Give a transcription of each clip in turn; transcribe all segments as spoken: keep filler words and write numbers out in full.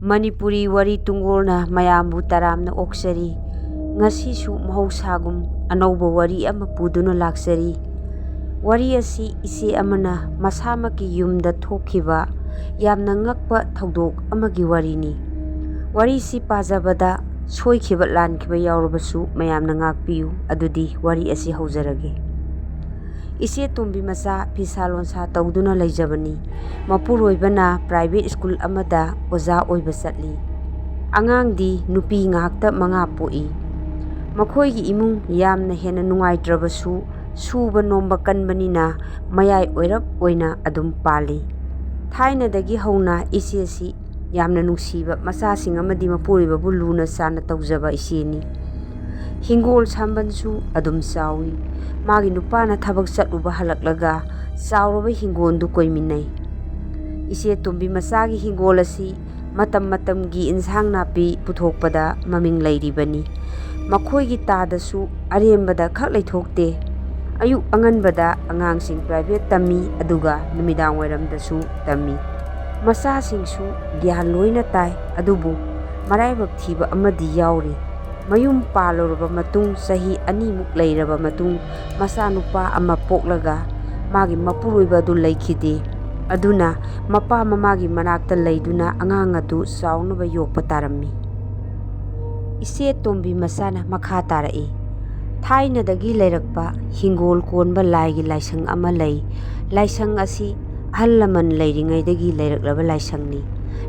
ꯃꯅꯤꯄꯨꯔꯤ ꯋꯥꯔꯤ ꯇꯨꯡꯒꯣꯜꯅ ꯃꯌꯥꯝꯕꯨ ꯇꯔꯥꯝꯅ ꯑꯣꯛꯆꯔꯤ꯫ ꯉꯁꯤꯁꯨ ꯃꯍꯧꯁꯥꯒꯨꯝ ꯑꯅꯧꯕ ꯋꯥꯔꯤ ꯑꯃ ꯄꯨꯗꯨꯅ ꯂꯥꯛꯆꯔꯤ꯫ ꯋꯥꯔꯤ ꯑꯁꯤ ꯏꯆꯦ ꯑꯃꯅ ꯃꯁꯥꯃꯛꯀꯤ ꯌꯨꯝꯗ ꯊꯣꯛꯈꯤꯕ ꯌꯥꯝꯅ ꯉꯛꯄ ꯊꯧꯗꯣꯛ ꯑꯃꯒꯤ ꯋꯥꯔꯤꯅꯤ꯫ ꯋꯥꯔꯤꯁꯤ ꯄꯥꯖꯕꯗ ꯁꯣꯏꯈꯤꯕ ꯂꯥꯟꯈꯤꯕ ꯌꯥꯎꯔꯕꯁꯨ ꯃꯌꯥꯝꯅ ꯉꯥꯛꯄꯤꯌꯨ꯫ ꯑꯗꯨꯗꯤ ꯋꯥꯔꯤ ꯑꯁꯤ ꯍꯧꯖꯔꯒꯦ꯫ ꯏꯆꯦ ꯇꯣꯝꯕꯤ ꯃꯆꯥ ꯐꯤꯁꯥ ꯂꯣꯟꯁꯥ ꯇꯧꯗꯨꯅ ꯂꯩꯖꯕꯅꯤ꯫ ꯃꯄꯨꯔꯣꯏꯕꯅ private school ꯑꯃꯗ ꯑꯣꯖꯥ ꯑꯣꯏꯕ ꯆꯠꯂꯤ꯫ ꯑꯉꯥꯡꯗꯤ ꯅꯨꯄꯤ ꯉꯥꯛꯇ ꯃꯉꯥ ꯄꯣꯛꯏ꯫ ꯃꯈꯣꯏꯒꯤ ꯏꯃꯨꯡ ꯌꯥꯝꯅ ꯍꯦꯟꯅ ꯅꯨꯡꯉꯥꯏꯇ꯭ꯔꯕꯁꯨ, ꯁꯨꯕ ꯅꯣꯝꯕ ꯀꯟꯕꯅꯤꯅ ꯃꯌꯥꯏ ꯑꯣꯏꯔꯞ ꯑꯣꯏꯅ ꯑꯗꯨꯝ ꯄꯥꯜꯂꯤ꯫ ꯊꯥꯏꯅꯗꯒꯤ ꯍꯧꯅ ꯏꯆꯦꯁꯤ ꯌꯥꯝꯅ ꯅꯨꯡꯁꯤꯕ, ꯃꯆꯥꯁꯤꯡ ꯑꯃꯗꯤ ꯃꯄꯨꯔꯣꯏꯕꯕꯨ ꯂꯨꯅ ꯆꯥꯟꯅ ꯇꯧꯖꯕ ꯏꯆꯦꯅꯤ꯫ ꯍꯤꯡꯒꯣꯜ ꯁꯥꯝꯕꯜꯁꯨ ꯑꯗꯨꯝ ꯆꯥꯎꯏ꯫ ꯃꯥꯒꯤ ꯅꯨꯄꯥꯅ ꯊꯕꯛ ꯆꯠꯂꯨꯕ ꯍꯜꯂꯛꯂꯒ ꯆꯥꯎꯔꯕ ꯍꯤꯡꯒꯣꯜꯗꯨ ꯀꯣꯏꯃꯤꯟꯅꯩ꯫ ꯏꯆꯦ ꯇꯣꯝꯕꯤ ꯃꯆꯥꯒꯤ ꯍꯤꯡꯒꯣꯜ ꯑꯁꯤ ꯃꯇꯝ ꯃꯇꯝꯒꯤ ꯏꯟꯁꯥꯡ ꯅꯥꯄꯤ ꯄꯨꯊꯣꯛꯄꯗ ꯃꯃꯤꯡ ꯂꯩꯔꯤꯕꯅꯤ꯫ ꯃꯈꯣꯏꯒꯤ ꯇꯥꯗꯁꯨ ꯑꯔꯦꯝꯕꯗ ꯈꯛ ꯂꯩꯊꯣꯛꯇꯦ꯫ ꯑꯌꯨꯛ ꯑꯉꯟꯕꯗ ꯑꯉꯥꯡꯁꯤꯡ private ꯇꯝꯃꯤ, ꯑꯗꯨꯒ ꯅꯨꯃꯤꯗꯥꯡ ꯋꯥꯏꯔꯝꯗꯁꯨ ꯇꯝꯃꯤ꯫ ꯃꯆꯥꯁꯤꯡꯁꯨ ꯒ꯭ꯌꯥꯟ ꯂꯣꯏꯅ ꯇꯥꯏ, ꯑꯗꯨꯕꯨ ꯃꯔꯥꯏꯕꯛ ꯊꯤꯕ ꯑꯃꯗꯤ ꯌꯥꯎꯔꯤ꯫ ꯃꯌꯨꯝ ꯄꯥꯜꯂꯨꯔꯕ ꯃꯇꯨꯡ, ꯆꯍꯤ ꯑꯅꯤꯃꯨꯛ ꯂꯩꯔꯕ ꯃꯇꯨꯡ, ꯃꯆꯥꯅꯨꯄꯥ ꯑꯃ ꯄꯣꯛꯂꯒ ꯃꯥꯒꯤ ꯃꯄꯨꯔꯣꯏꯕ ꯑꯗꯨ ꯂꯩꯈꯤꯗꯦ꯫ ꯑꯗꯨꯅ ꯃꯄꯥ ꯃꯃꯥꯒꯤ ꯃꯅꯥꯛꯇ ꯂꯩꯗꯨꯅ ꯑꯉꯥꯡ ꯑꯗꯨ ꯆꯥꯎꯅꯕ ꯌꯣꯛꯄ ꯇꯥꯔꯝꯃꯤ꯫ ꯏꯆꯦ ꯇꯣꯝꯕꯤ ꯃꯆꯥꯅ ꯃꯈꯥ ꯇꯥꯔꯛꯏ꯫ ꯊꯥꯏꯅꯗꯒꯤ ꯂꯩꯔꯛꯄ ꯍꯤꯡꯒꯣꯜ ꯀꯣꯟꯕ ꯂꯥꯏꯒꯤ ꯂꯥꯏꯁꯪ ꯑꯃ ꯂꯩ꯫ ꯂꯥꯏꯁꯪ ꯑꯁꯤ ꯑꯍꯜ ꯂꯃꯟ ꯂꯩꯔꯤꯉꯩꯗꯒꯤ ꯂꯩꯔꯛꯂꯕ ꯂꯥꯏꯁꯪꯅꯤ꯫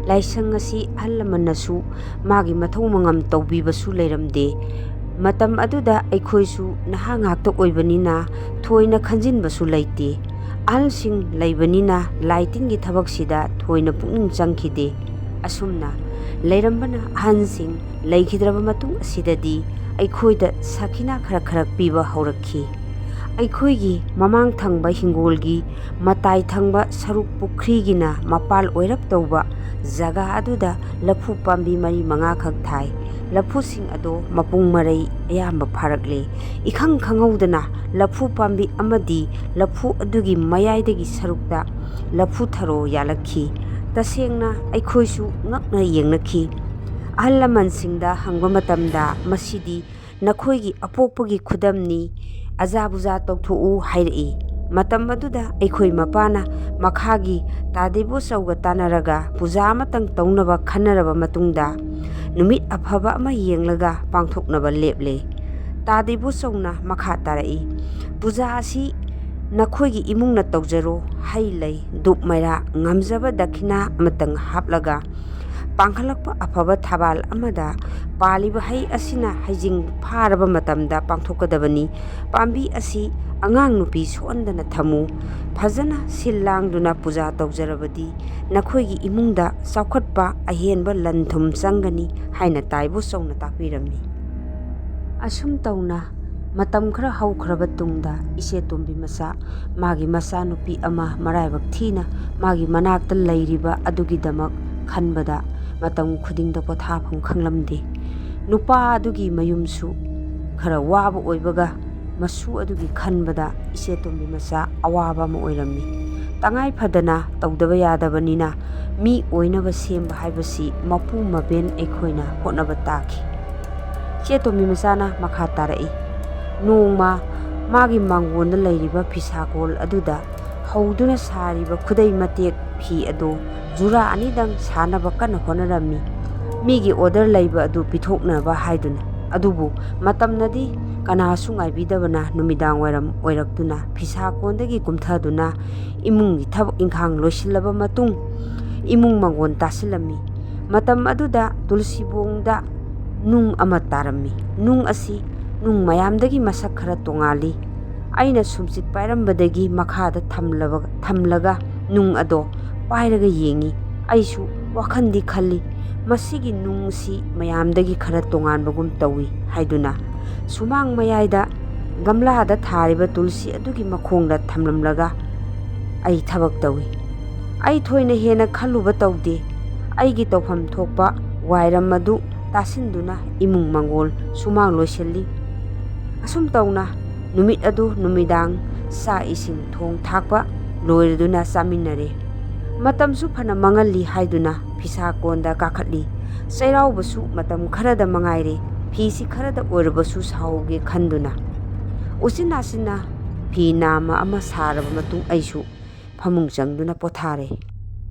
ꯂꯥꯏꯁꯪ ꯑꯁꯤ ꯑꯍꯜ ꯂꯃꯟꯅꯁꯨ ꯃꯥꯒꯤ ꯃꯊꯧ ꯃꯉꯝ ꯇꯧꯕꯤꯕꯁꯨ ꯂꯩꯔꯝꯗꯦ꯫ ꯃꯇꯝ ꯑꯗꯨꯗ ꯑꯩꯈꯣꯏꯁꯨ ꯅꯍꯥ ꯉꯥꯛꯇ ꯑꯣꯏꯕꯅꯤꯅ ꯊꯣꯏꯅ ꯈꯟꯖꯤꯟꯕꯁꯨ ꯂꯩꯇꯦ꯫ ꯑꯍꯜꯁꯤꯡ ꯂꯩꯕꯅꯤꯅ ꯂꯥꯏ ꯇꯤꯟꯒꯤ ꯊꯕꯛꯁꯤꯗ ꯊꯣꯏꯅ ꯄꯨꯛꯅꯤꯡ ꯆꯪꯈꯤꯗꯦ꯫ ꯑꯁꯨꯝꯅ ꯂꯩꯔꯝꯕꯅ ꯑꯍꯟꯁꯤꯡ ꯂꯩꯈꯤꯗ꯭ꯔꯕ ꯃꯇꯨꯡ ꯑꯁꯤꯗꯗꯤ ꯑꯩꯈꯣꯏꯗ ꯁꯥꯈꯤꯅꯥ ꯈꯔ ꯈꯔ ꯄꯤꯕ ꯍꯧꯔꯛꯈꯤ꯫ ꯑꯩꯈꯣꯏꯒꯤ ꯃꯃꯥꯡ ꯊꯪꯕ ꯍꯤꯡꯒꯣꯜꯒꯤ ꯃꯇꯥꯏ ꯊꯪꯕ ꯁꯔꯨꯛ ꯄꯨꯈ꯭ꯔꯤꯒꯤꯅ ꯃꯄꯥꯜ ꯑꯣꯏꯔꯞ ꯇꯧꯕ ꯖꯒꯥ ꯑꯗꯨꯗ ꯂꯐꯨ ꯄꯥꯝꯕꯤ ꯃꯔꯤ ꯃꯉꯥꯈꯛ ꯊꯥꯏ꯫ ꯂꯐꯨꯁꯤꯡ ꯑꯗꯣ ꯃꯄꯨꯡ ꯃꯔꯩ ꯑꯌꯥꯝꯕ ꯐꯥꯔꯛꯂꯦ꯫ ꯏꯈꯪ ꯈꯪꯍꯧꯗꯅ ꯂꯐꯨ ꯄꯥꯝꯕꯤ ꯑꯃꯗꯤ ꯂꯐꯨ ꯑꯗꯨꯒꯤ ꯃꯌꯥꯏꯗꯒꯤ ꯁꯔꯨꯛꯇ ꯂꯐꯨ ꯊꯔꯣ ꯌꯥꯜꯂꯛꯈꯤ꯫ ꯇꯁꯦꯡꯅ ꯑꯩꯈꯣꯏꯁꯨ ꯉꯛꯅ ꯌꯦꯡꯅꯈꯤ꯫ ꯑꯍꯜ ꯂꯃꯟꯁꯤꯡꯗ ꯍꯪꯕ ꯃꯇꯝꯗ, "ꯃꯁꯤꯗꯤ ꯅꯈꯣꯏꯒꯤ ꯑꯄꯣꯛꯄꯒꯤ ꯈꯨꯗꯝꯅꯤ, ꯑꯖꯥ ꯕꯨꯖꯥ ꯇꯧꯊꯣꯛꯎ" ꯍꯥꯏꯔꯛꯏ꯫ ꯃꯇꯝ ꯑꯗꯨꯗ ꯑꯩꯈꯣꯏ ꯃꯄꯥꯅ ꯃꯈꯥꯒꯤ ꯇꯥꯗꯦꯕꯣꯆꯧꯒ ꯇꯥꯟꯅꯔꯒ ꯄꯨꯖꯥ ꯑꯃꯇꯪ ꯇꯧꯅꯕ ꯈꯟꯅꯔꯕ ꯃꯇꯨꯡꯗ, ꯅꯨꯃꯤꯠ ꯑꯐꯕ ꯑꯃ ꯌꯦꯡꯂꯒ ꯄꯥꯡꯊꯣꯛꯅꯕ ꯂꯦꯞꯂꯦ꯫ ꯇꯥꯗꯦꯕꯣꯆꯧꯅ ꯃꯈꯥ ꯇꯥꯔꯛꯏ, "ꯄꯨꯖꯥ ꯑꯁꯤ ꯅꯈꯣꯏꯒꯤ ꯏꯃꯨꯡꯅ ꯇꯧꯖꯔꯣ꯫ ꯍꯩ ꯂꯩ, ꯙꯨꯞ ꯃꯩꯔꯥ, ꯉꯝꯖꯕ ꯗꯈꯤꯅꯥ ꯑꯃꯇꯪ ꯍꯥꯞꯂꯒ ꯄꯥꯡꯈꯠꯂꯛꯄ ꯑꯐꯕ ꯊꯕꯥꯜ ꯑꯃꯗ ꯄꯥꯜꯂꯤꯕ ꯍꯩ ꯑꯁꯤꯅ ꯍꯩꯖꯤꯡ ꯐꯥꯔꯕ ꯃꯇꯝꯗ ꯄꯥꯡꯊꯣꯛꯀꯗꯕꯅꯤ꯫ ꯄꯥꯝꯕꯤ ꯑꯁꯤ ꯑꯉꯥꯡ ꯅꯨꯄꯤ ꯁꯣꯟꯗꯅ ꯊꯝꯃꯨ꯫ ꯐꯖꯅ ꯁꯤꯜ ꯂꯥꯡꯗꯨꯅ ꯄꯨꯖꯥ ꯇꯧꯖꯔꯕꯗꯤ ꯅꯈꯣꯏꯒꯤ ꯏꯃꯨꯡꯗ ꯆꯥꯎꯈꯠꯄ, ꯑꯍꯦꯟꯕ ꯂꯟ ꯊꯨꯝ ꯆꯪꯒꯅꯤ" ꯍꯥꯏꯅ ꯇꯥꯏꯕꯣꯆꯧꯅ ꯇꯥꯛꯄꯤꯔꯝꯃꯤ꯫ ꯑꯁꯨꯝ ꯇꯧꯅ ꯃꯇꯝ ꯈꯔ ꯍꯧꯈ꯭ꯔꯕ ꯇꯨꯡꯗ, ꯏꯆꯦ ꯇꯣꯝꯕꯤ ꯃꯆꯥ ꯃꯥꯒꯤ ꯃꯆꯥꯅꯨꯄꯤ ꯑꯃ ꯃꯔꯥꯏꯕꯛ ꯊꯤꯅ ꯃꯥꯒꯤ ꯃꯅꯥꯛꯇ ꯂꯩꯔꯤꯕ ꯑꯗꯨꯒꯤꯗꯃꯛ ꯈꯟꯕꯗ ꯃꯇꯝ ꯈꯨꯗꯤꯡꯗ ꯄꯣꯊꯥꯐꯝ ꯈꯪꯂꯝꯗꯦ꯫ ꯅꯨꯄꯥ ꯑꯗꯨꯒꯤ ꯃꯌꯨꯝꯁꯨ ꯈꯔ ꯋꯥꯕ ꯑꯣꯏꯕꯒ, ꯃꯁꯨ ꯑꯗꯨꯒꯤ ꯈꯟꯕꯗ ꯏꯆꯦ ꯇꯣꯝꯕꯤ ꯃꯆꯥ ꯑꯋꯥꯕ ꯑꯃ ꯑꯣꯏꯔꯝꯃꯤ꯫ ꯇꯉꯥꯏ ꯐꯗꯅ ꯇꯧꯗꯕ ꯌꯥꯗꯕꯅꯤꯅ, ꯃꯤ ꯑꯣꯏꯅꯕ ꯁꯦꯝꯕ ꯍꯥꯏꯕꯁꯤ ꯃꯄꯨ ꯃꯕꯦꯟ ꯑꯩꯈꯣꯏꯅ ꯍꯣꯠꯅꯕ ꯇꯥꯈꯤ꯫ ꯏꯆꯦ ꯇꯣꯝꯕꯤ ꯃꯆꯥꯅ ꯃꯈꯥ ꯇꯥꯔꯛꯏ, "ꯅꯣꯡꯃ ꯃꯥꯒꯤ ꯃꯥꯡꯒꯣꯟꯗ ꯂꯩꯔꯤꯕ ꯐꯤꯁꯥꯀꯣꯜ ꯑꯗꯨꯗ ꯍꯧꯗꯨꯅ ꯁꯥꯔꯤꯕ ꯈꯨꯗꯩ ꯃꯇꯦꯛ ꯐꯤ ꯑꯗꯨ ꯖꯨꯔꯥ ꯑꯅꯤꯗꯪ ꯁꯥꯅꯕ ꯀꯟꯅ ꯍꯣꯠꯅꯔꯝꯃꯤ, ꯃꯤꯒꯤ ꯑꯣꯔꯗꯔ ꯂꯩꯕ ꯑꯗꯨ ꯄꯤꯊꯣꯛꯅꯕ ꯍꯥꯏꯗꯨꯅ꯫ ꯑꯗꯨꯕꯨ ꯃꯇꯝꯅꯗꯤ ꯀꯅꯥꯁꯨ ꯉꯥꯏꯕꯤꯗꯕꯅ ꯅꯨꯃꯤꯗꯥꯡ ꯋꯥꯏꯔꯝ ꯑꯣꯏꯔꯛꯇꯨꯅ ꯐꯤꯁꯥꯀꯣꯟꯗꯒꯤ ꯀꯨꯝꯊꯗꯨꯅ ꯏꯃꯨꯡꯒꯤ ꯊꯕꯛ ꯏꯪꯈꯥꯡ ꯂꯣꯏꯁꯤꯜꯂꯕ ꯃꯇꯨꯡ ꯏꯃꯨꯡ ꯃꯪꯒꯣꯟ ꯇꯥꯁꯤꯜꯂꯝꯃꯤ꯫ ꯃꯇꯝ ꯑꯗꯨꯗ ꯇꯨꯜꯁꯤꯕꯣꯡꯗ ꯅꯨꯡ ꯑꯃ ꯇꯥꯔꯝꯃꯤ꯫ ꯅꯨꯡ ꯑꯁꯤ ꯅꯨꯡ ꯃꯌꯥꯝꯗꯒꯤ ꯃꯁꯛ ꯈꯔ ꯇꯣꯉꯥꯜꯂꯤ꯫ ꯑꯩꯅ ꯁꯨꯝꯆꯤꯠ ꯄꯥꯏꯔꯝꯕꯗꯒꯤ ꯃꯈꯥꯗ ꯊꯝꯂꯕ-, ꯊꯝꯂꯒ ꯅꯨꯡ ꯑꯗꯣ ꯄꯥꯏꯔꯒ ꯌꯦꯡꯉꯤ꯫ ꯑꯩꯁꯨ ꯋꯥꯈꯜꯗꯤ ꯈꯜꯂꯤ, 'ꯃꯁꯤꯒꯤ ꯅꯨꯡꯁꯤ ꯃꯌꯥꯝꯗꯒꯤ ꯈꯔ ꯇꯣꯉꯥꯟꯕꯒꯨꯝ ꯇꯧꯏ' ꯍꯥꯏꯗꯨꯅ꯫ ꯁꯨꯃꯥꯡ ꯃꯌꯥꯏꯗ ꯒꯝꯂꯥꯗ ꯊꯥꯔꯤꯕ ꯇꯨꯜꯁꯤ ꯑꯗꯨꯒꯤ ꯃꯈꯣꯡꯗ ꯊꯝꯂꯝꯂꯒ ꯑꯩ ꯊꯕꯛ ꯇꯧꯏ꯫ ꯑꯩ ꯊꯣꯏꯅ ꯍꯦꯟꯅ ꯈꯜꯂꯨꯕ ꯇꯧꯗꯦ꯫ ꯑꯩꯒꯤ ꯇꯧꯐꯝ ꯊꯣꯛꯄ ꯋꯥꯏꯔꯝ ꯑꯗꯨ ꯇꯥꯁꯤꯟꯗꯨꯅ ꯏꯃꯨꯡ ꯃꯪꯒꯣꯜ ꯁꯨꯃꯥꯡ ꯂꯣꯏꯁꯤꯜꯂꯤ꯫ ꯑꯁꯨꯝ ꯇꯧꯅ ꯅꯨꯃꯤꯠ ꯑꯗꯨ ꯅꯨꯃꯤꯗꯥꯡ ꯆꯥꯛ ꯏꯁꯤꯡ ꯊꯣꯡ ꯊꯥꯛꯄ ꯂꯣꯏꯔꯗꯨꯅ ꯆꯥꯃꯤꯟꯅꯔꯦ꯫ ꯃꯇꯝꯁꯨ ꯐꯅ ꯃꯥꯡꯍꯜꯂꯤ ꯍꯥꯏꯗꯨꯅ ꯐꯤꯁꯥ ꯀꯣꯟꯗ ꯀꯥꯈꯠꯂꯤ꯫ ꯆꯩꯔꯥꯎꯕꯁꯨ ꯃꯇꯝ ꯈꯔꯗ ꯃꯉꯥꯏꯔꯦ, ꯐꯤꯁꯤ ꯈꯔꯗ ꯑꯣꯏꯔꯕꯁꯨ ꯁꯥꯍꯧꯒꯦ ꯈꯟꯗꯨꯅ꯫ ꯎꯆꯤꯟ ꯅꯥꯆꯤꯟꯅ ꯐꯤ ꯅꯥꯝꯃ ꯑꯃ ꯁꯥꯔꯕ ꯃꯇꯨꯡ ꯑꯩꯁꯨ ꯐꯃꯨꯡ ꯆꯪꯗꯨꯅ ꯄꯣꯊꯥꯔꯦ꯫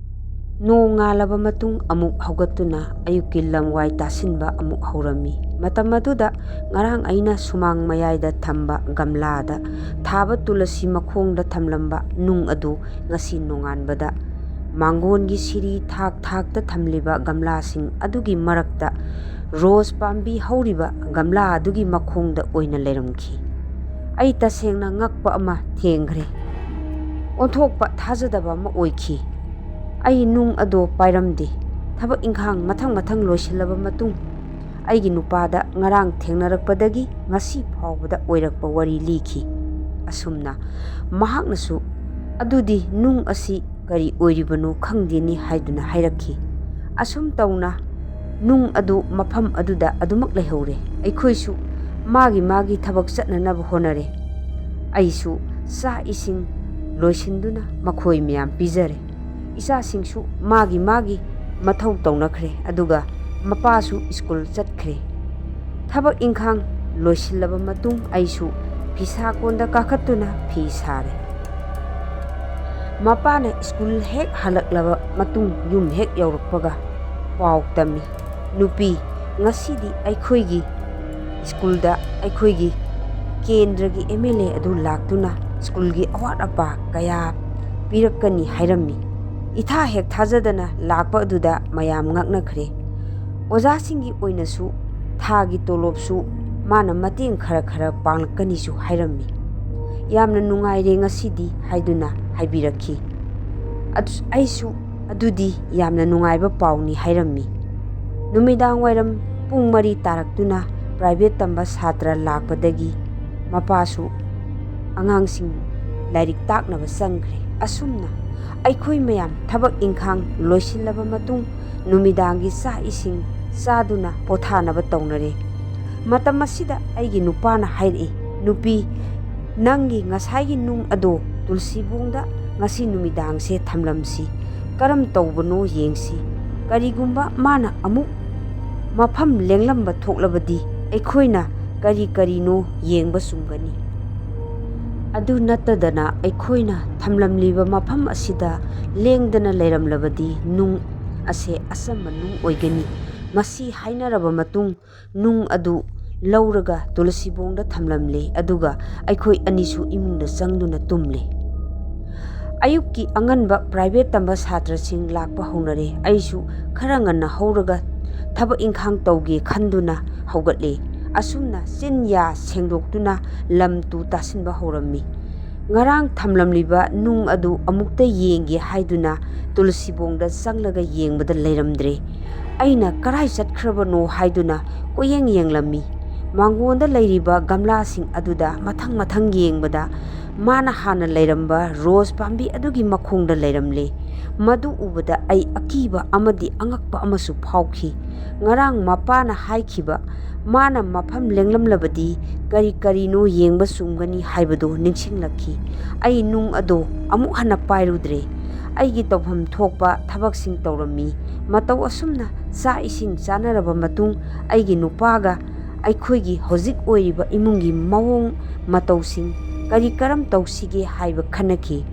ꯅꯣꯡ ꯉꯥꯜꯂꯕ ꯃꯇꯨꯡ ꯑꯃꯨꯛ ꯍꯧꯒꯠꯇꯨꯅ ꯑꯌꯨꯛꯀꯤ ꯂꯝꯋꯥꯏ ꯇꯥꯁꯤꯟꯕ ꯑꯃꯨꯛ ꯍꯧꯔꯝꯃꯤ꯫ ꯃꯇꯝ ꯑꯗꯨꯗ ꯉꯔꯥꯡ ꯑꯩꯅ ꯁꯨꯃꯥꯡ ꯃꯌꯥꯏꯗ ꯊꯝꯕ ꯒꯝꯂꯥꯗ ꯊꯥꯕ ꯇꯨꯂꯁꯤ ꯃꯈꯣꯡꯗ ꯊꯝꯂꯝꯕ ꯅꯨꯡ ꯑꯗꯨ ꯉꯁꯤ ꯅꯣꯡꯉꯥꯟꯕꯗ ꯃꯥꯡꯒꯣꯟꯒꯤ ꯁꯤꯔꯤ ꯊꯥꯛ ꯊꯥꯛꯇ ꯊꯝꯂꯤꯕ ꯒꯝꯂꯥꯁꯤꯡ ꯑꯗꯨꯒꯤ ꯃꯔꯛꯇ ꯔꯣꯁ ꯄꯥꯝꯕꯤ ꯍꯧꯔꯤꯕ ꯒꯝꯂꯥ ꯑꯗꯨꯒꯤ ꯃꯈꯣꯡꯗ ꯑꯣꯏꯅ ꯂꯩꯔꯝꯈꯤ꯫ ꯑꯩ ꯇꯁꯦꯡꯅ ꯉꯛꯄ ꯑꯃ ꯊꯦꯡꯈ꯭ꯔꯦ꯫ ꯑꯣꯟꯊꯣꯛꯄ ꯊꯥꯖꯗꯕ ꯑꯃ ꯑꯣꯏꯈꯤ꯫ ꯑꯩ ꯅꯨꯡ ꯑꯗꯣ ꯄꯥꯏꯔꯝꯗꯦ꯫ ꯊꯕꯛ ꯏꯪꯈꯥꯡ ꯃꯊꯪ ꯃꯊꯪ ꯂꯣꯏꯁꯤꯜꯂꯕ ꯃꯇꯨꯡ ꯑꯩꯒꯤ ꯅꯨꯄꯥꯗ ꯉꯔꯥꯡ ꯊꯦꯡꯅꯔꯛꯄꯗꯒꯤ ꯉꯁꯤ ꯐꯥꯎꯕꯗ ꯑꯣꯏꯔꯛꯄ ꯋꯥꯔꯤ ꯂꯤꯈꯤ꯫ ꯑꯁꯨꯝꯅ ꯃꯍꯥꯛꯅꯁꯨ "ꯑꯗꯨꯗꯤ ꯅꯨꯡ ꯑꯁꯤ ꯀꯔꯤ ꯑꯣꯏꯔꯤꯕꯅꯣ ꯈꯪꯗꯦꯅꯤ" ꯍꯥꯏꯗꯨꯅ ꯍꯥꯏꯔꯛꯈꯤ꯫ ꯑꯁꯨꯝ ꯇꯧꯅ ꯅꯨꯡ ꯑꯗꯨ ꯃꯐꯝ ꯑꯗꯨꯗ ꯑꯗꯨꯃꯛ ꯂꯩꯍꯧꯔꯦ꯫ ꯑꯩꯈꯣꯏꯁꯨ ꯃꯥꯒꯤ ꯃꯥꯒꯤ ꯊꯕꯛ ꯆꯠꯅꯅꯕ ꯍꯣꯠꯅꯔꯦ꯫ ꯑꯩꯁꯨ ꯆꯥꯛ ꯏꯁꯤꯡ ꯂꯣꯏꯁꯤꯟꯗꯨꯅ ꯃꯈꯣꯏ ꯃꯌꯥꯝ ꯄꯤꯖꯔꯦ꯫ ꯏꯆꯥꯁꯤꯡꯁꯨ ꯃꯥꯒꯤ ꯃꯥꯒꯤ ꯃꯊꯧ ꯇꯧꯅꯈ꯭ꯔꯦ, ꯑꯗꯨꯒ ꯃꯄꯥꯁꯨ ꯁ꯭ꯀꯨꯜ ꯆꯠꯈ꯭ꯔꯦ꯫ ꯊꯕꯛ ꯏꯪꯈꯥꯡ ꯂꯣꯏꯁꯤꯜꯂꯕ ꯃꯇꯨꯡ ꯑꯩꯁꯨ ꯐꯤꯁꯥ ꯀꯣꯟꯗ ꯀꯥꯈꯠꯇꯨꯅ ꯐꯤ ꯁꯥꯔꯦ꯫ ꯃꯄꯥꯅ ꯁ꯭ꯀꯨꯜ ꯍꯦꯛ ꯍꯜꯂꯛꯂꯕ ꯃꯇꯨꯡ ꯌꯨꯝ ꯍꯦꯛ ꯌꯧꯔꯛꯄꯒ ꯄꯥꯎ ꯇꯝꯃꯤ, "ꯅꯨꯄꯤ, ꯉꯁꯤꯗꯤ ꯑꯩꯈꯣꯏꯒꯤ ꯁ꯭ꯀꯨꯜꯗ ꯑꯩꯈꯣꯏꯒꯤ ꯀꯦꯟꯗ꯭ꯔꯒꯤ ꯑꯦꯝ ꯑꯦꯜ ꯑꯦ ꯑꯗꯨ ꯂꯥꯛꯇꯨꯅ ꯁ꯭ꯀꯨꯜꯒꯤ ꯑꯋꯥꯠ ꯑꯄꯥ ꯀꯌꯥ ꯄꯤꯔꯛꯀꯅꯤ ꯍꯥꯏꯔꯝꯃꯤ꯫" ꯏꯊꯥ ꯍꯦꯛ ꯊꯥꯖꯗꯅ ꯂꯥꯛꯄ ꯑꯗꯨꯗ ꯃꯌꯥꯝ ꯉꯛꯅꯈ꯭ꯔꯦ꯫ ꯑꯣꯖꯥꯁꯤꯡꯒꯤ ꯑꯣꯏꯅꯁꯨ ꯊꯥꯒꯤ ꯇꯣꯂꯣꯞꯁꯨ ꯃꯥꯅ ꯃꯇꯦꯡ ꯈꯔ ꯈꯔ ꯄꯥꯡꯂꯛꯀꯅꯤꯁꯨ ꯍꯥꯏꯔꯝꯃꯤ꯫ "ꯌꯥꯝꯅ ꯅꯨꯡꯉꯥꯏꯔꯦ ꯉꯁꯤꯗꯤ" ꯍꯥꯏꯗꯨꯅ ꯍꯥꯏꯕꯤꯔꯛꯈꯤ꯫ ꯑꯗꯨ-, ꯑꯩꯁꯨ "ꯑꯗꯨꯗꯤ ꯌꯥꯝꯅ ꯅꯨꯡꯉꯥꯏꯕ ꯄꯥꯎꯅꯤ" ꯍꯥꯏꯔꯝꯃꯤ꯫ ꯅꯨꯃꯤꯗꯥꯡ ꯋꯥꯏꯔꯝ ꯄꯨꯡ ꯃꯔꯤ ꯇꯥꯔꯛꯇꯨꯅ ꯄ꯭ꯔꯥꯏꯚꯦꯠ ꯇꯝꯕ ꯁꯥꯇ꯭ꯔ ꯂꯥꯛꯄꯗꯒꯤ ꯃꯄꯥꯁꯨ ꯑꯉꯥꯡꯁꯤꯡ ꯂꯥꯏꯔꯤꯛ ꯇꯥꯛꯅꯕ ꯆꯪꯈ꯭ꯔꯦ꯫ ꯑꯁꯨꯝꯅ ꯑꯩꯈꯣꯏ ꯃꯌꯥꯝ ꯊꯕꯛ ꯏꯪꯈꯥꯡ ꯂꯣꯏꯁꯤꯜꯂꯕ ꯃꯇꯨꯡ ꯅꯨꯃꯤꯗꯥꯡꯒꯤ ꯆꯥꯛ ꯏꯁꯤꯡ ꯆꯥꯗꯨꯅ ꯄꯣꯊꯥꯅꯕ ꯇꯧꯅꯔꯦ꯫ ꯃꯇꯝ ꯑꯁꯤꯗ ꯑꯩꯒꯤ ꯅꯨꯄꯥꯅ ꯍꯥꯏꯔꯛꯏ, "ꯅꯨꯄꯤ, ꯅꯪꯒꯤ ꯉꯁꯥꯏꯒꯤ ꯅꯨꯡ ꯑꯗꯣ ꯇꯨꯜꯁꯤꯕꯣꯡꯗ ꯉꯁꯤ ꯅꯨꯃꯤꯗꯥꯡꯁꯦ ꯊꯝꯂꯝꯁꯤ꯫ ꯀꯔꯝ ꯇꯧꯕꯅꯣ ꯌꯦꯡꯁꯤ꯫ ꯀꯔꯤꯒꯨꯝꯕ ꯃꯥꯅ ꯑꯃꯨꯛ ꯃꯐꯝ ꯂꯦꯡꯂꯝꯕ ꯊꯣꯛꯂꯕꯗꯤ ꯑꯩꯈꯣꯏꯅ ꯀꯔꯤ ꯀꯔꯤꯅꯣ ꯌꯦꯡꯕ ꯆꯨꯝꯒꯅꯤ꯫ ꯑꯗꯨ ꯅꯠꯇꯗꯅ ꯑꯩꯈꯣꯏꯅ ꯊꯝꯂꯝꯂꯤꯕ ꯃꯐꯝ ꯑꯁꯤꯗ ꯂꯦꯡꯗꯅ ꯂꯩꯔꯝꯂꯕꯗꯤ ꯅꯨꯡ ꯑꯁꯦ ꯑꯆꯝꯕ ꯅꯨꯡ ꯑꯣꯏꯒꯅꯤ꯫ ꯃꯁꯤ ꯍꯥꯏꯅꯔꯕ ꯃꯇꯨꯡ ꯅꯨꯡ ꯑꯗꯨ ꯂꯧꯔꯒ ꯇꯨꯂꯁꯤꯕꯣꯡꯗ ꯊꯝꯂꯝꯂꯦ, ꯑꯗꯨꯒ ꯑꯩꯈꯣꯏ ꯑꯅꯤꯁꯨ ꯏꯃꯨꯡꯗ ꯆꯪꯗꯨꯅ ꯇꯨꯝꯂꯦ꯫ ꯑꯌꯨꯛꯀꯤ ꯑꯉꯟꯕ ꯄ꯭ꯔꯥꯏꯚꯦꯠ ꯇꯝꯕ ꯁꯥꯇ꯭ꯔꯁꯤꯡ ꯂꯥꯛꯄ ꯍꯧꯅꯔꯦ꯫ ꯑꯩꯁꯨ ꯈꯔ ꯉꯟꯅ ꯍꯧꯔꯒ ꯊꯕꯛ ꯏꯪꯈꯥꯡ ꯇꯧꯒꯦ ꯈꯟꯗꯨꯅ ꯍꯧꯒꯠꯂꯦ꯫ ꯑꯁꯨꯝꯅ ꯆꯤꯟ ꯌꯥ ꯁꯦꯡꯗꯣꯛꯇꯨꯅ ꯂꯝ ꯇꯨ ꯇꯥꯁꯤꯟꯕ ꯍꯧꯔꯝꯃꯤ꯫ ꯉꯔꯥꯡ ꯊꯝꯂꯝꯂꯤꯕ ꯅꯨꯡ ꯑꯗꯨ ꯑꯃꯨꯛꯇ ꯌꯦꯡꯒꯦ ꯍꯥꯏꯗꯨꯅ ꯇꯨꯂꯁꯤꯕꯣꯡꯗ ꯆꯪꯂꯒ ꯌꯦꯡꯕꯗ ꯂꯩꯔꯝꯗ꯭ꯔꯦ꯫ ꯑꯩꯅ ꯀꯔꯥꯏ ꯆꯠꯈ꯭ꯔꯕꯅꯣ ꯍꯥꯏꯗꯨꯅ ꯀꯣꯏꯌꯦꯡ ꯌꯦꯡꯂꯝꯃꯤ꯫ ꯃꯥꯡꯒꯣꯟꯗ ꯂꯩꯔꯤꯕ ꯒꯝꯂꯥꯁꯤꯡ ꯑꯗꯨꯗ ꯃꯊꯪ ꯃꯊꯪ ꯌꯦꯡꯕꯗ ꯃꯥꯅ ꯍꯥꯟꯅ ꯂꯩꯔꯝꯕ ꯔꯣꯁ ꯄꯥꯝꯕꯤ ꯑꯗꯨꯒꯤ ꯃꯈꯣꯡꯗ ꯂꯩꯔꯝꯂꯦ꯫ ꯃꯗꯨ ꯎꯕꯗ ꯑꯩ ꯑꯀꯤꯕ ꯑꯃꯗꯤ ꯑꯉꯛꯄ ꯑꯃꯁꯨ ꯐꯥꯎꯈꯤ꯫ ꯉꯔꯥꯡ ꯃꯄꯥꯅ ꯍꯥꯏꯈꯤꯕ ꯃꯥꯅ ꯃꯐꯝ ꯂꯦꯡꯂꯝꯂꯕꯗꯤ ꯀꯔꯤ ꯀꯔꯤꯅꯣ ꯌꯦꯡꯕ ꯆꯨꯝꯒꯅꯤ ꯍꯥꯏꯕꯗꯨ ꯅꯤꯡꯁꯤꯡꯂꯛꯈꯤ꯫ ꯑꯩ ꯅꯨꯡ ꯑꯗꯨ ꯑꯃꯨꯛ ꯍꯟꯅ ꯄꯥꯏꯔꯨꯗ꯭ꯔꯦ꯫ ꯑꯩꯒꯤ ꯇꯧꯐꯝ ꯊꯣꯛꯄ ꯊꯕꯛꯁꯤꯡ ꯇꯧꯔꯝꯃꯤ꯫ ꯃꯇꯧ ꯑꯁꯨꯝꯅ ꯆꯥꯛ ꯏꯁꯤꯡ ꯆꯥꯅꯔꯕ ꯃꯇꯨꯡ ꯑꯩꯒꯤ ꯅꯨꯄꯥꯒ ꯑꯩꯈꯣꯏꯒꯤ ꯍꯧꯖꯤꯛ ꯑꯣꯏꯔꯤꯕ ꯏꯃꯨꯡꯒꯤ ꯃꯑꯣꯡ ꯃꯇꯧꯁꯤꯡ ꯀꯔꯤ ꯀꯔꯝ ꯇꯧꯁꯤꯒꯦ ꯍꯥꯏꯕ ꯈꯟꯅꯈꯤ꯫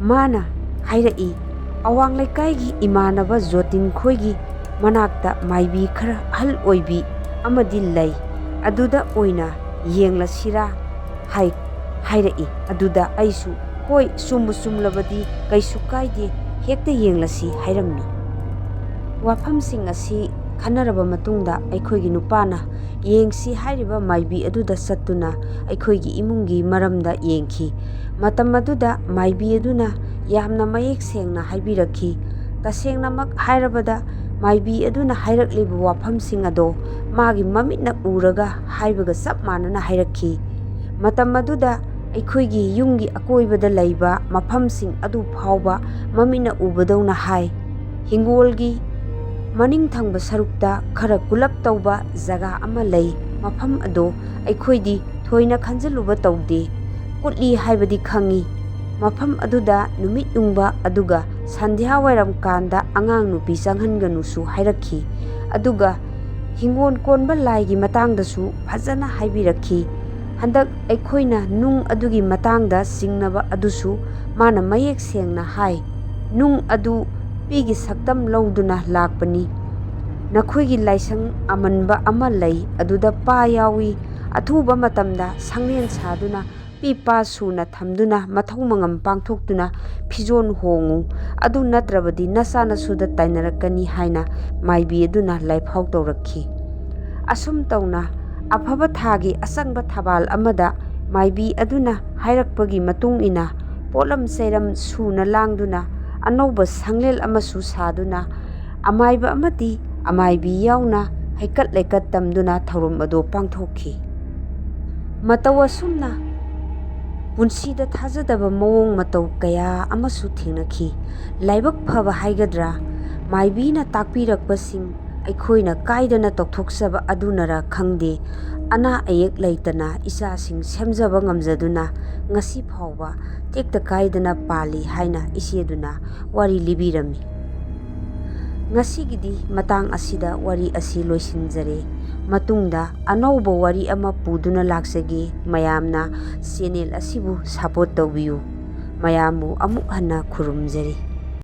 ꯃꯥꯅ ꯍꯥꯏꯔꯛꯏ, "ꯑꯋꯥꯡ ꯂꯩꯀꯥꯏꯒꯤ ꯏꯃꯥꯟꯅꯕ ꯖꯣꯇꯤꯟ ꯈꯣꯏꯒꯤ ꯃꯅꯥꯛꯇ ꯃꯥꯏꯕꯤ ꯈꯔ ꯑꯍꯜ ꯑꯣꯏꯕꯤ ꯑꯃꯗꯤ ꯂꯩ, ꯑꯗꯨꯗ ꯑꯣꯏꯅ ꯌꯦꯡꯂꯁꯤꯔꯥ?" ꯍꯥꯏ-, ꯍꯥꯏꯔꯛꯏ꯫ ꯑꯗꯨꯗ ꯑꯩꯁꯨ, "ꯍꯣꯏ, ꯆꯨꯝꯕꯨ ꯆꯨꯝꯂꯕꯗꯤ ꯀꯩꯁꯨ ꯀꯥꯏꯗꯦ, ꯍꯦꯛꯇ ꯌꯦꯡꯂꯁꯤ" ꯍꯥꯏꯔꯝꯃꯤ꯫ ꯋꯥꯐꯝꯁꯤꯡ ꯑꯁꯤ ꯈꯟꯅꯔꯕ ꯃꯇꯨꯡꯗ ꯑꯩꯈꯣꯏꯒꯤ ꯅꯨꯄꯥꯅ ꯌꯦꯡꯁꯤ ꯍꯥꯏꯔꯤꯕ ꯃꯥꯏꯕꯤ ꯑꯗꯨꯗ ꯆꯠꯇꯨꯅ ꯑꯩꯈꯣꯏꯒꯤ ꯏꯃꯨꯡꯒꯤ ꯃꯔꯝꯗ ꯌꯦꯡꯈꯤ꯫ ꯃꯇꯝ ꯑꯗꯨꯗ ꯃꯥꯏꯕꯤ ꯑꯗꯨꯅ ꯌꯥꯝꯅ ꯃꯌꯦꯛ ꯁꯦꯡꯅ ꯍꯥꯏꯕꯤꯔꯛꯈꯤ꯫ ꯇꯁꯦꯡꯅꯃꯛ ꯍꯥꯏꯔꯕꯗ, ꯃꯥꯏꯕꯤ ꯑꯗꯨꯅ ꯍꯥꯏꯔꯛꯂꯤꯕ ꯋꯥꯐꯝꯁꯤꯡ ꯑꯗꯣ ꯃꯥꯒꯤ ꯃꯃꯤꯠꯅ ꯎꯔꯒ ꯍꯥꯏꯕꯒ ꯆꯞ ꯃꯥꯟꯅꯅ ꯍꯥꯏꯔꯛꯈꯤ꯫ ꯃꯇꯝ ꯑꯗꯨꯗ ꯑꯩꯈꯣꯏꯒꯤ ꯌꯨꯝꯒꯤ ꯑꯀꯣꯏꯕꯗ ꯂꯩꯕ ꯃꯐꯝꯁꯤꯡ ꯑꯗꯨ ꯐꯥꯎꯕ ꯃꯃꯤꯠꯅ ꯎꯕꯗꯧꯅ ꯍꯥꯏ꯫ ꯍꯤꯡꯒꯣꯜꯒꯤ ꯃꯅꯤꯡ ꯊꯪꯕ ꯁꯔꯨꯛꯇ ꯈꯔ ꯀꯨꯜꯂꯞ ꯇꯧꯕ ꯖꯒꯥ ꯑꯃ ꯂꯩ꯫ ꯃꯐꯝ ꯑꯗꯨ ꯑꯩꯈꯣꯏꯗꯤ ꯊꯣꯏꯅ ꯈꯟꯖꯤꯜꯂꯨꯕ ꯇꯧꯗꯦ꯫ ꯀꯨꯠꯂꯤ ꯍꯥꯏꯕꯗꯤ ꯈꯪꯏ꯫ ꯃꯐꯝ ꯑꯗꯨꯗ ꯅꯨꯃꯤꯠ ꯌꯨꯡꯕ ꯑꯗꯨꯒ ꯁꯟꯙ꯭ꯌꯥ ꯋꯥꯏꯔꯝ ꯀꯥꯟꯗ ꯑꯉꯥꯡ ꯅꯨꯄꯤ ꯆꯪꯍꯟꯒꯅꯨꯁꯨ ꯍꯥꯏꯔꯛꯈꯤ꯫ ꯑꯗꯨꯒ ꯍꯤꯡꯒꯣꯜ ꯀꯣꯟꯕ ꯂꯥꯏꯒꯤ ꯃꯇꯥꯡꯗꯁꯨ ꯐꯖꯅ ꯍꯥꯏꯕꯤꯔꯛꯈꯤ꯫ ꯍꯟꯗꯛ ꯑꯩꯈꯣꯏꯅ ꯅꯨꯡ ꯑꯗꯨꯒꯤ ꯃꯇꯥꯡꯗ ꯆꯤꯡꯅꯕ ꯑꯗꯨꯁꯨ ꯃꯥꯅ ꯃꯌꯦꯛ ꯁꯦꯡꯅ ꯍꯥꯏ, "ꯅꯨꯡ ꯑꯗꯨ ꯄꯤꯒꯤ ꯁꯛꯇꯝ ꯂꯧꯗꯨꯅ ꯂꯥꯛꯄꯅꯤ꯫ ꯅꯈꯣꯏꯒꯤ ꯂꯥꯏꯁꯪ ꯑꯃꯟꯕ ꯑꯃ ꯂꯩ, ꯑꯗꯨꯗ ꯄꯥ ꯌꯥꯎꯏ꯫ ꯑꯊꯨꯕ ꯃꯇꯝꯗ ꯁꯪꯂꯦꯟ ꯁꯥꯗꯨꯅ ꯄꯤ ꯄꯥ ꯁꯨꯅ ꯊꯝꯗꯨꯅ ꯃꯊꯧ ꯃꯉꯝ ꯄꯥꯡꯊꯣꯛꯇꯨꯅ ꯐꯤꯖꯣꯜ ꯍꯣꯡꯉꯨ꯫ ꯑꯗꯨ ꯅꯠꯇ꯭ꯔꯕꯗꯤ ꯅꯆꯥ ꯅꯁꯨꯗ ꯇꯥꯏꯅꯔꯛꯀꯅꯤ" ꯍꯥꯏꯅ ꯃꯥꯏꯕꯤ ꯑꯗꯨꯅ ꯂꯥꯏꯐꯥꯎ ꯇꯧꯔꯛꯈꯤ꯫ ꯑꯁꯨꯝ ꯇꯧꯅ ꯑꯐꯕ ꯊꯥꯒꯤ ꯑꯆꯪꯕ ꯊꯕꯥꯜ ꯑꯃꯗ ꯃꯥꯏꯕꯤ ꯑꯗꯨꯅ ꯍꯥꯏꯔꯛꯄꯒꯤ ꯃꯇꯨꯡ ꯏꯟꯅ ꯄꯣꯠꯂꯝ ꯆꯩꯔꯝ ꯁꯨꯅ ꯂꯥꯡꯗꯨꯅ ꯑꯅꯧꯕ ꯁꯪꯂꯦꯟ ꯑꯃꯁꯨ ꯁꯥꯗꯨꯅ ꯑꯃꯥꯏꯕ ꯑꯃꯗꯤ ꯑꯃꯥꯏꯕꯤ ꯌꯥꯎꯅ ꯍꯩꯀꯠ ꯂꯩꯀꯠ ꯇꯝꯗꯨꯅ ꯊꯧꯔꯝ ꯑꯗꯨ ꯄꯥꯡꯊꯣꯛꯈꯤ꯫ ꯃꯇꯧ ꯑꯁꯨꯝꯅ ꯄꯨꯟꯁꯤꯗ ꯊꯥꯖꯗꯕ ꯃꯑꯣꯡ ꯃꯇꯧ ꯀꯌꯥ ꯑꯃꯁꯨ ꯊꯦꯡꯅꯈꯤ꯫ ꯂꯥꯏꯕꯛ ꯐꯕ ꯍꯥꯏꯒꯗ꯭ꯔꯥ, ꯃꯥꯏꯕꯤꯅ ꯇꯥꯛꯄꯤꯔꯛꯄꯁꯤꯡ ꯑꯩꯈꯣꯏꯅ ꯀꯥꯏꯗꯅ ꯇꯧꯊꯣꯛꯆꯕ ꯑꯗꯨꯅꯔ ꯈꯪꯗꯦ, ꯑꯅꯥ ꯑꯌꯦꯛ ꯂꯩꯇꯅ ꯏꯆꯥꯁꯤꯡ ꯁꯦꯝꯖꯕ ꯉꯝꯖꯗꯨꯅ ꯉꯁꯤ ꯐꯥꯎꯕ ꯇꯦꯛꯇ ꯀꯥꯏꯗꯅ ꯄꯥꯜꯂꯤ ꯍꯥꯏꯅ ꯏꯆꯦꯗꯨꯅ ꯋꯥꯔꯤ ꯂꯤꯕꯤꯔꯝꯃꯤ꯫ ꯉꯁꯤꯒꯤꯗꯤ ꯃꯇꯥꯡ ꯑꯁꯤꯗ ꯋꯥꯔꯤ ꯑꯁꯤ ꯂꯣꯏꯁꯤꯟꯖꯔꯦ꯫ ꯃꯇꯨꯡꯗ ꯑꯅꯧꯕ ꯋꯥꯔꯤ ꯑꯃ ꯄꯨꯗꯨꯅ ꯂꯥꯛꯆꯒꯦ꯫ ꯃꯌꯥꯝꯅ ꯆꯦꯅꯦꯜ ꯑꯁꯤꯕꯨ ꯁꯄꯣꯔꯠ ꯇꯧꯕꯤꯌꯨ꯫ ꯃꯌꯥꯝꯕꯨ ꯑꯃꯨꯛ ꯍꯟꯅ ꯈꯨꯔꯨꯝꯖꯔꯤ꯫